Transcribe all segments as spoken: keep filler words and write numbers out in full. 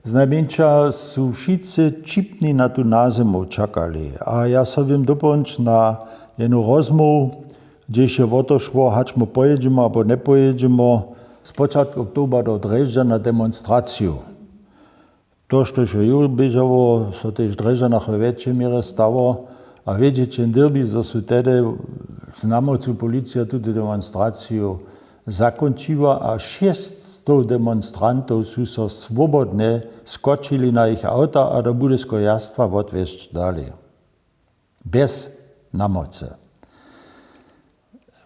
Znajmjeńša su wšitcy ćipni na tu nazymu čakali. A ja so wěm dopońć na jednu rozmołwu, hdźež je wo to šło, hač my pojědźemy abo njepojědźemy, spočatk oktobra do Drježdźa na demonstraciju. To, štož je ju běžało, so tež w Drježdźanach we wjetšej měrje stało. A wědźeć jen dyrbi, zo su tehdy z namocu policija tutu demonstraciju zakónčiła a šěsćstow demonstrantow su so swobodnje skočili na jich awta a do Budyskeho Jastwa wotwjesć dali. Bjez namocy.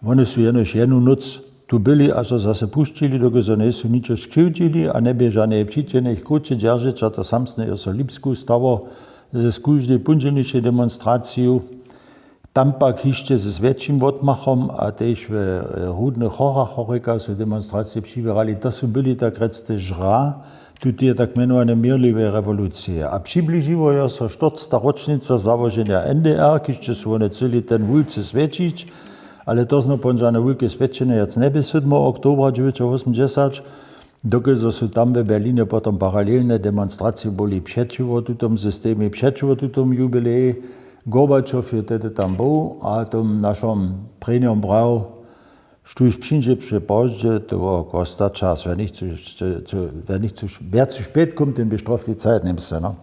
Wone su jenož jednu nóc tu byli a so zaso pušćili, dokelž so njejsu ničo skřiwdźili a njebě žaneje přičiny jich kruće dźeržeć. A to samsne je so w Lipsku stało z kóždej póndźělnišej demonstraciju. Tam pak hišće z wjetšim wotmachom a tež w Rudnych Horach, horjeka, su demonstracije přiběrali. To su byli tak rjec te žra tuteje tak mjenowane měrliwej rewolucije. A přibližiło jo so štyrceta ročnica załoženja N D R, kiž će su wone chceli ten wulce swjećić, ale to znopon žane wulke swjećenje wjac njebě sydmeho oktobra dźewjećawosomdźesać, dokelž zo su tam w Berlinje potom paralelne demonstracije byli přećiwo tutom systemej, přećiwo tutom jubilej. Gorbačow je tehdy tam był a tom našom prěnjom brał, štóž přińdźe přepozdźe, to kosta čas. Wjernich wjac špětkom, ten bě štrof tej cajt, njemysle, no.